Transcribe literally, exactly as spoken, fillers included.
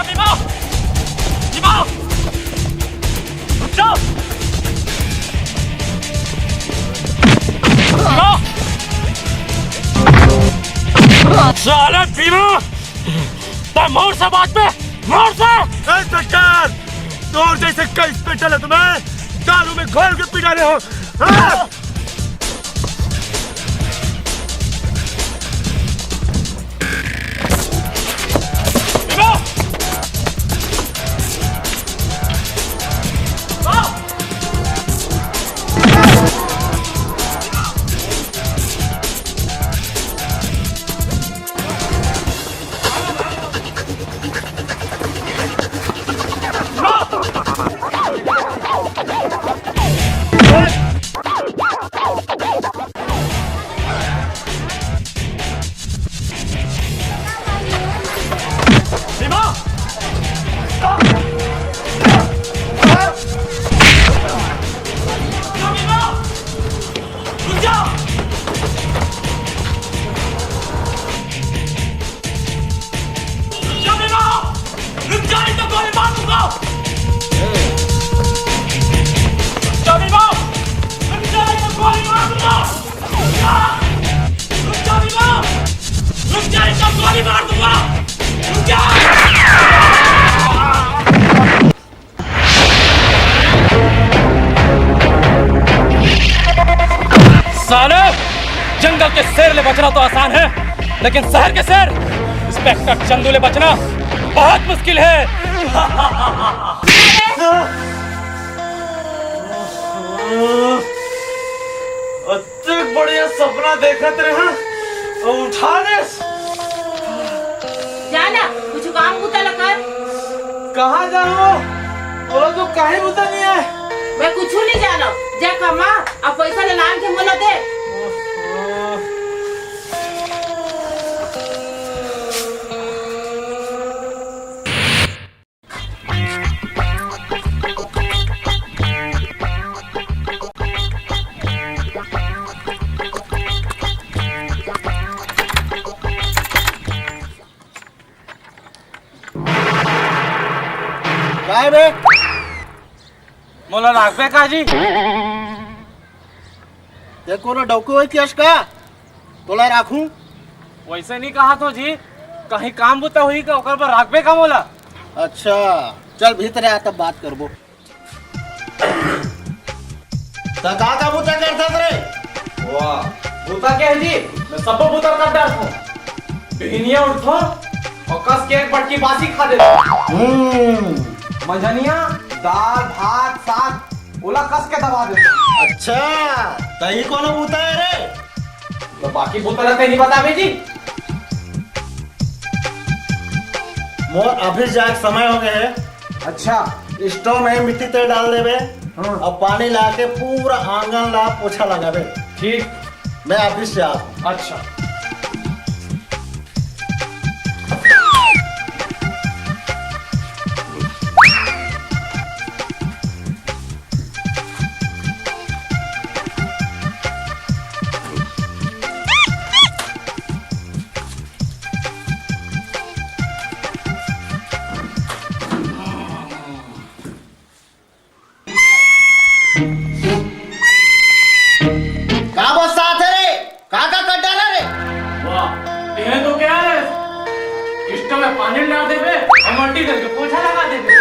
भीमा! भीमा! रुक जा! भीमा! साले भीमा! तैं मोर से बात पे, मोर से! ए सरकार, तोर जैसे कई इंस्पेक्टर है तुम्हें दारू में घोल के पिला रहे हो। हाँ? रुक जा, नहीं तो गोली मार दूंगा। रुक जा, नहीं तो, रुक जा, नहीं तो गोली मार दूंगा। रुक जा, रुक जा, नहीं तो, रुक जा, नहीं तो गोली मार दूंगा। रुक जा। साले, जंगल के शेर ले बचना तो आसान है, लेकिन शहर के शेर इंस्पेक्टर चंदू ले बचना बहुत मुश्किल है। अतेक बढ़िया सपना देखत रहे हैं, अउ उठा देस। जा ना, कुछ काम बूता ल कर। कहाँ जाऊँ? बोलो तो कहीं बूता नहीं है। मैं कुछ नहीं जानो। जा कमा, अब पैसा ले लान के मोला दे। काय बे? मोला राखबे का जी? ते कोनो डौकी होई कस का? तोला राखूं? वैसे नहीं कहा तो जी, कहीं काम बुता होई का, ओकर बर राखबे का मोला? अच्छा, चल भीतर आ, तब बात करबो। त का का बुता करथस रे? वाह, बुता के है जी? मैं सबो बुता कर डारथों। बिहनिया उठथों अउ कस के एक बटकी बासी खा देथों। हम्म। मंझनिया दाल, भात, साग, ओला कस के दबा देथों। अच्छा, त ई कोनो बुता है रे? त बाकी बुता ला ते नहीं बताबे जी। मोर ऑफिस जाए के समय हो गए है। अच्छा। स्टोव में मिट्टी तेल डाल देबे। हाँ। अउ पानी ला के पूरा आंगन ला पोछा लगाबे। ठीक। मैं ऑफिस से आत हूँ। अच्छा। का बरसात है रे? का का कर डाला रे? वाह, तें तो क्या रे? स्टोव में पानी डाल देबे, अउ मट्टी डाल के पोछा लगा देबे।